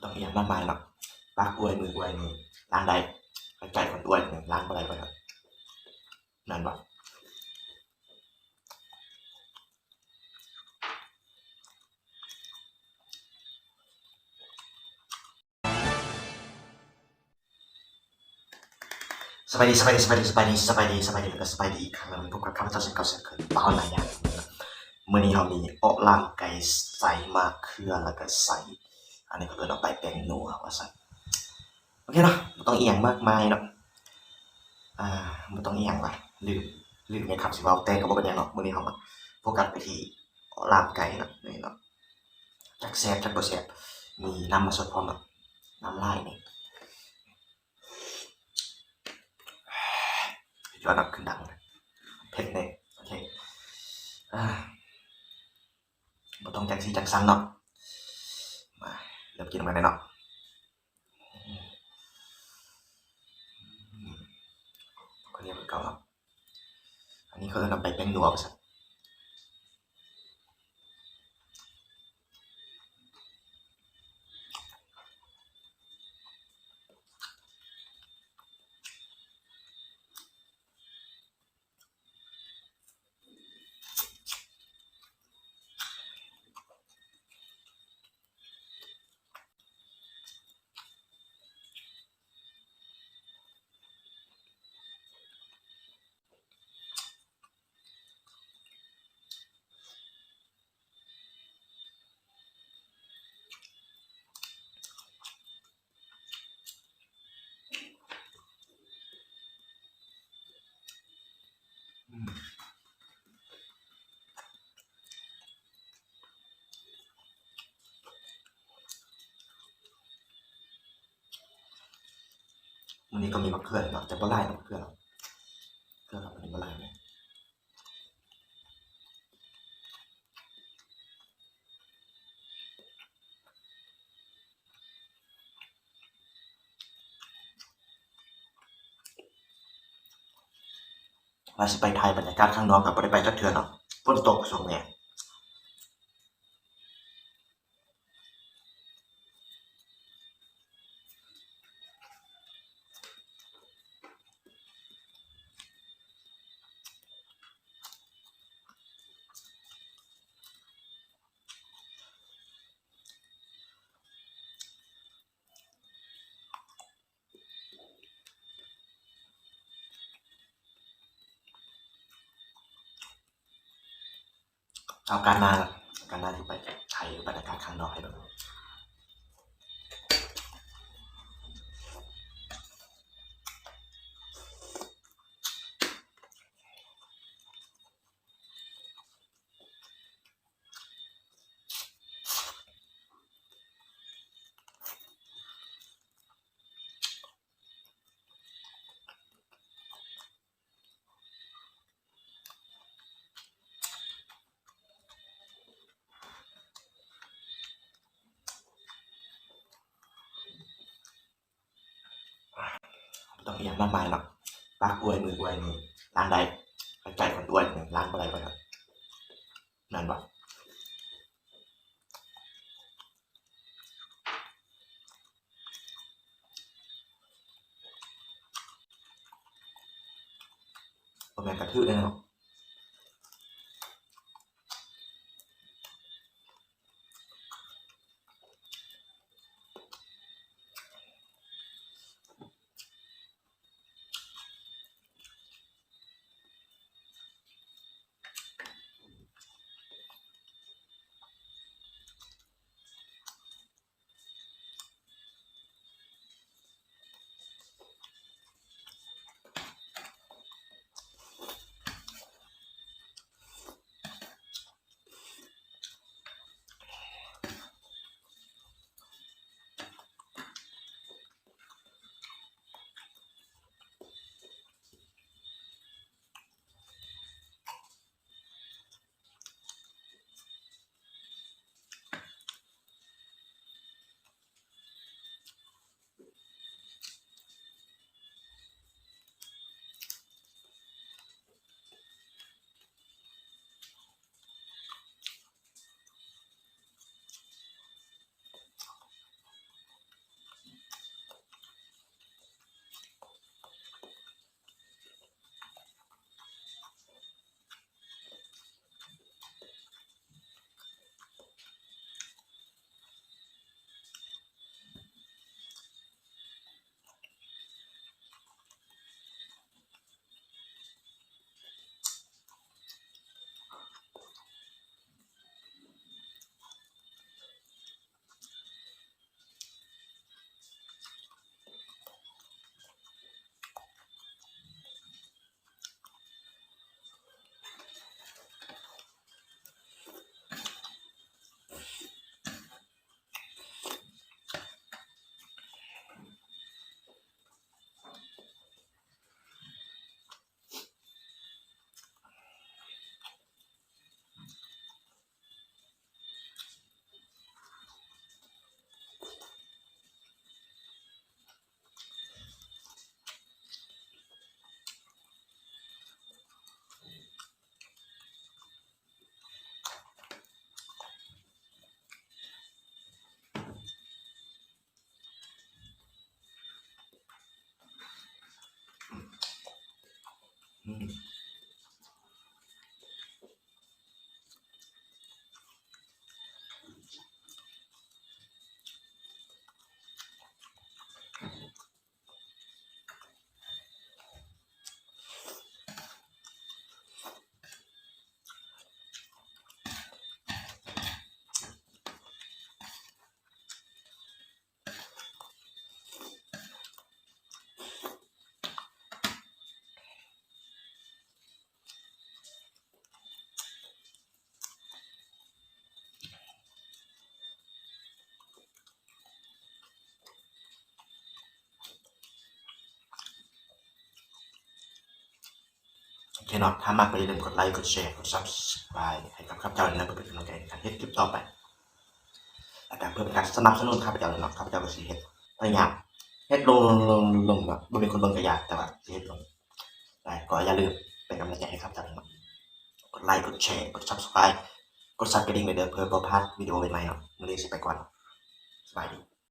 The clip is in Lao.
ຕ້ອງອີ່ຫຍັງມາກມາຍເນາະ. ປາກອວຍ ມືອວຍນີ້ລ້າງໄດ້, ແຕ່ໃຈຄົນອວຍນີ້ລ້າງບໍ່ໄດ້ເລີຍ. ແມ່ນບໍ່? ສະບາຍດີ ສະບາຍດີ ສະບາຍດີ ສະບາຍດີ ສະບາຍດີ ສະບາຍດີ ແລ້ວກໍສະບາຍດີອີກຄັ້ງໜຶ່ງ ພົບກັບຂ້າພະເຈົ້າເຊັ່ນເກົ່າເຊັ່ນເຄີຍ ບ່າວນາຍາງ. ມື້ນີ້ເຮົາມີເອາະລາມໄກ່ໃສ່ມາເຂືອ ແລ້ວກໍໃສ່ ອັນນີ້ເຂົາເອີ້ນວ່າໃບແປ້ງນົວວ່າຊັ້ນ. ໂອເຄເນາະ, ບໍ່ຕ້ອງອີ່ຫຍັງມາກມາຍເນາະ. ອ່າ ບໍ່ຕ້ອງອີ່ຫຍັງວ່າ ລືມ ລືມແມ່ນຄຳຊິເວົ້າ, ແຕ່ກໍບໍ່ເປັນຫຍັງເນາະ. ມື້ນີ້ເຮົາມາໂຟກັສໄປທີ່ເອາະລາມໄກ່ເນາະ ນີ້ເນາະ. ຈັກແຊບຈັກບໍ່ແຊບ, ມີນ້ຳມາຊົດພ້ອມເນາະ, ນ້ຳລາຍນີ້. ຈວດເນາະ, ຂຶ້ນດັງເລີຍ, ເຜັດແນ່. ໂອເຄ ອ່າ ບໍ່ຕ້ອງຈັກຊີ້ຈັກຊັນເນາະ. ມາເລີ່ມກິນນຳກັນເລີຍເນາະ. ອືມ ຂ້າວໜຽວຄືເກົ່າເນາະ. ອັນນີ້ເຂົາເອີ້ນວ່າໃບແປ້ງນົວວ່າຊັ້ນ. ມື້ນີ້ກໍມີໝາກເຂືອເນາະ, ແຕ່ບໍ່ຫຼາຍເນາະ ໝາກເຂືອເນາະ, ເຂືອກໍບໍ່ໄດ້ບໍ່ຫຼາຍເນາະ. ວ່າຊິໄປຖ່າຍບັນຍາກາດຂ້າງນອກກໍບໍ່ໄດ້ໄປຈັກເທື່ອເນາະ, ຝົນຕົກຊ່ວງນີ້. ໂອກາດໜ້າລະ ໂອກາດໜ້າຊິໄປຖ່າຍບັນຍາກາດຂ້າງນອກໃຫ້ເບິ່ງ. ບໍ່ຕ້ອງອີ່ຫຍັງມາກມາຍເນາະ, ປາກອວຍ ມືອວຍນີ້ລ້າງໄດ້, ແຕ່ໃຈຄົນອວຍນີ້ລ້າງບໍ່ໄດ້ເລີຍ. ແມ່ນບໍ່? ບໍ່ແມ່ນກະຖືກແນ່ເນາະ. ໂ ໂອເຄເນາະ ຖ້າມັກກໍຢ່າລືມກົດໄລ ກົດແຊ ກົດ Subscribe ໃຫ້ກັບຂ້າພະເຈົ້ານີ້ນະ ເພື່ອເປັນກຳລັງໃຈໃນການເຮັດຄລິບຕໍ່ໄປ ແລ້ວກໍເພື່ອເປັນການສະໜັບສະໜູນຂ້າພະເຈົ້ານີ້ເນາະ ຂ້າພະເຈົ້າກໍຊິເຮັດ ພະຍາຍາມເຮັດລົງ ລົງ ລົງ ລົງເນາະ ບໍ່ມີຄົນເບິ່ງກໍຢ່າ ແຕ່ວ່າຊິເຮັດລົງ ແຕ່ກໍຢ່າລືມເປັນກຳລັງໃຈໃຫ້ຂ້າພະເຈົ້ານີ້ເນາະ ກົດໄລ ກົດແຊ ກົດ Subscribe ກົດສັ່ນກະດິ່ງໄວ້ເດີ ເພື່ອບໍ່ພາດວິດີໂອໃໝ່ໆເນາະ ມື້ນີ້ຊິໄປກ່ອນ ສະບາຍດີ.